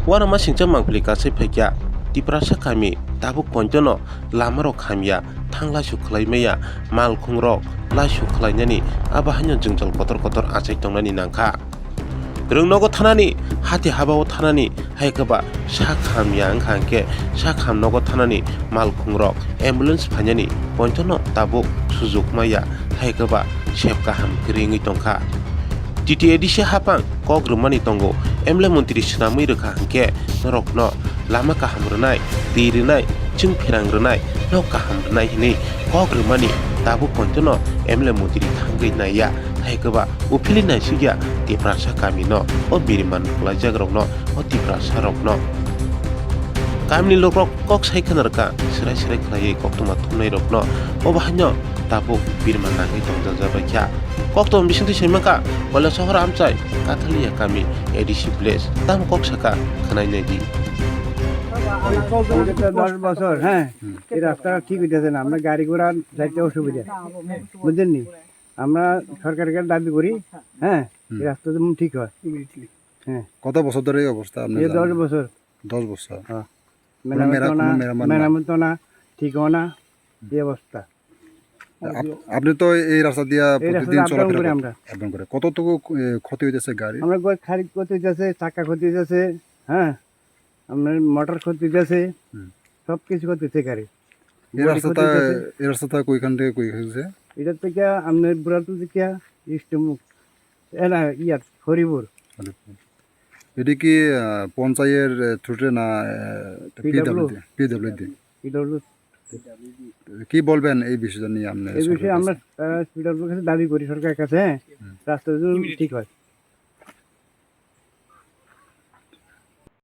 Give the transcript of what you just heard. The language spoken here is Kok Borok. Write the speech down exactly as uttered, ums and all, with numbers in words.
Uanama singcha mangpili kasai phaikya, Tiprasa kami tabuk pointono lamarok hamya, thang laisu khlai maya, malkhungrok laisu khlainani abo haino jwngjal kotor kotor achai tongnani nangkha. Rwng nogo thanani, hati habao thanani, hai khe ba sak hamya wngkha hwnkhe sak ham nogo thanani malkhungrok ambulance phainani pointono tabuk sujuk maya, hai khe ba sep kaham kwrwi wngwi tongkha. T T A D C hapang kok rwmani tongo, M L A montri swnamwi rwkha hwnkhe norokno lama kaham rwnai, twi rwnai, chwng pherang rwnai, nok kaham rwnai hwnwi kok rwmani tabuk pointono M L A montri thangwi naiya, hai khe ba uphili naisikya Tiprasa kamino, o biriman kwlaijakrokno, o Tiprasarokno. Kamini lukrok kok sai khna rwkha, swrai swrai khlaiwi koktwma thumnairokno, obo haino tabuk birma nangwi tongjajabaikha. Koktwma bisingtwi saimankha, Koilasohor amchai, Kathalia kami, A D C village, tamo kok saka, khwnai naidi. দশ বছর, হ্যাঁ, এই রাস্তাটা ঠিক হইতেছে না। আমরা গাড়ি ঘোড়া যাইতে অসুবিধা, বুঝলেন নি? আমরা সরকারকে দাবি করি, হ্যাঁ, এই রাস্তা যেমন ঠিক হয়। হ্যাঁ। কত বছর ধরে এই অবস্থা আপনার এই জানা? দশ বছর। দশ বছর? হ্যাঁ। কোনো মেরামত মেরা-, হয় না? কোনো মেরামত না? মেরামত হয় না, ঠিক হয় না, এই অবস্থা। আপ-, আপনি তো এই রাস্তা দিয়া এই রাস্তা প্রতিদিন দিয়ে up down চলাফেরা করি করেন। আমরা। Up down করে। কতটুকু, এ, ক্ষতি হইতেছে গাড়ি? আমরা গো-, খালি ক্ষতি হইতেছে, চাকা ক্ষতি হইতেছে, হ্যাঁ, আপনার মোটর ক্ষতি হইতেছে, হুম। সব কিছু ক্ষতি হইতেছে গাড়ি। এই বডি রাস্তাটা, ক্ষতি হইতেছে। এই রাস্তাটা কইখান থেকে কই হয়েছে? এটা থেকে আপনার বুড়াটুলি থেকে ইস্টমুখ, এ না, ইয়াত, হরিপুর। হরিপুর। এটা কি, আহ, পঞ্চায়েত, আহ, through না, আহ, P W? P W D? P W D। P W D। কি বলবেন এই বিষয়টা নিয়ে আপনি এই বিষয়ে সরকারের আমরা, কাছে? আহ, P W D কাছে দাবি করি সরকারের কাছে, হ্যাঁ, হুম। রাস্তা যদি ঠিক হয়।